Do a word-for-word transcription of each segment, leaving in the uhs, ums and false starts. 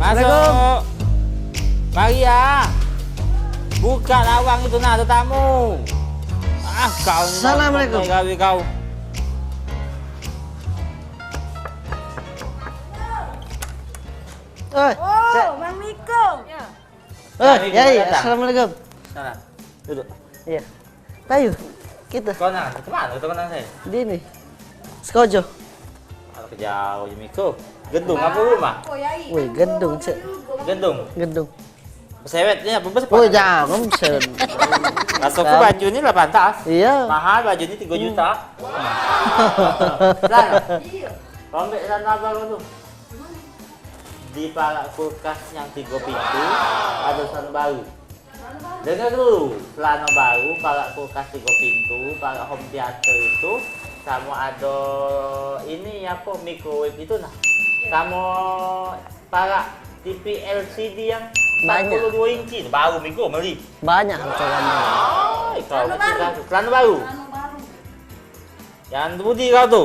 Masuk. Mari ya. Buka lawang itu, nah, ada tamu. Ah, kau ni. Assalamualaikum. Gawe kau. Oi, oh, Cek. Bang Miko. Oi, Yai, assalamualaikum. Salam. Duduk. Iya. Ayo, kita. Kau nang, ke mana? Ke mana saya? Di ini. Sekojo. Kalau ke jauh je, Miko. Gedung apa rumah? Woi, gedung, Cek. Gedung. Gedung. Pesewet ni apa? Woi, jangan pesewet. Masuk ke baju ni lah pantas. Iya. Mahal baju ni tiga juta. Lah. Kau ambil sana apa kau tu? Di parak kulkas yang tiga pintu, ada sana baru. Dengar dulu, celana baru, parak kulkas tiga pintu, parak home theater itu, sama ada ini apa, microwave itu nah. Sama parak T V L C D yang empat puluh dua inci, baru micro beli. Banyak harga kamu. Ai, kau celana baru. Celana baru. Yang budi kau tu.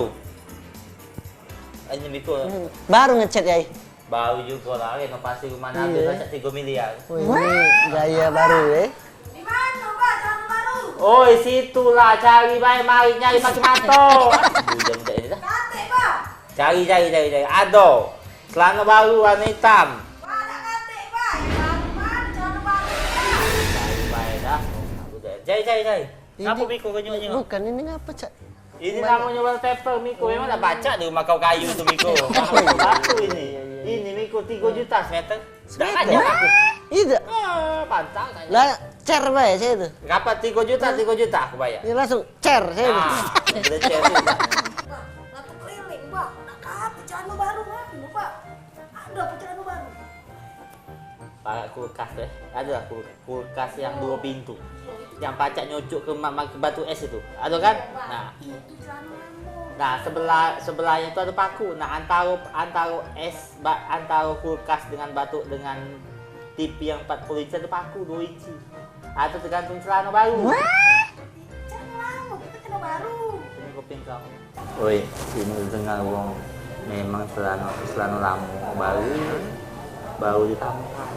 Ini micro. Hmm, baru ngecat, Yai. Baru juga lah, renovasi rumah Nabil pacak tiga miliar. Wih, ini gaya baru, eh. Di mana, Bah, celana baru? Oi, situlah, cari bae, mari nyari mati mato. Bujang budak ini dah. Katik, Bah. Cari, cari, cari, cari. Ado. Celana baru warna hitam. Bah, dak katik, Bah. Baru, Bah, celana baru, Bah. Cari bae dah. Budak. Cari, cari, cari. Ini ngapa biko kenyuk-nyuk? Bukan, ini ngapa, Cak? Ini namonyo wallpaper, Miko. Memang dak pacak di rumah kau kayu tu, Miko. Batu ini. Ini, Miko, tiga juta semeter. Dak kanyang aku. Iya. Ah, pantang kanyang. Lah, cer bae saya tu. Ngapa tiga juta, tiga juta aku bayar? Ya, langsung cer saya tu. Ah, boleh cer tu. Bah, lah tu keliling, Bah. Nak kata celana baru, Bah. Ada apa celana baru? Parak kulkas tu, eh. Ado lah kul-, kulkas yang duo pintu. Yang pacak nyocok ke ma-, ma-, ke batu es itu. Ado kan? Nah. Nah, sebelah, sebelahnyo tu ado paku. Nah, antaro, antaro es, ba-, antaro kulkas dengan batu, dengan T V yang empat puluh inci ado paku duo inci. Ah, tu tergantung celana baru. Celana lamo, kita celana baru. Ini kuping kau. Oi, ini dengar wong memang celana, celana lamo baru, baru ditampal.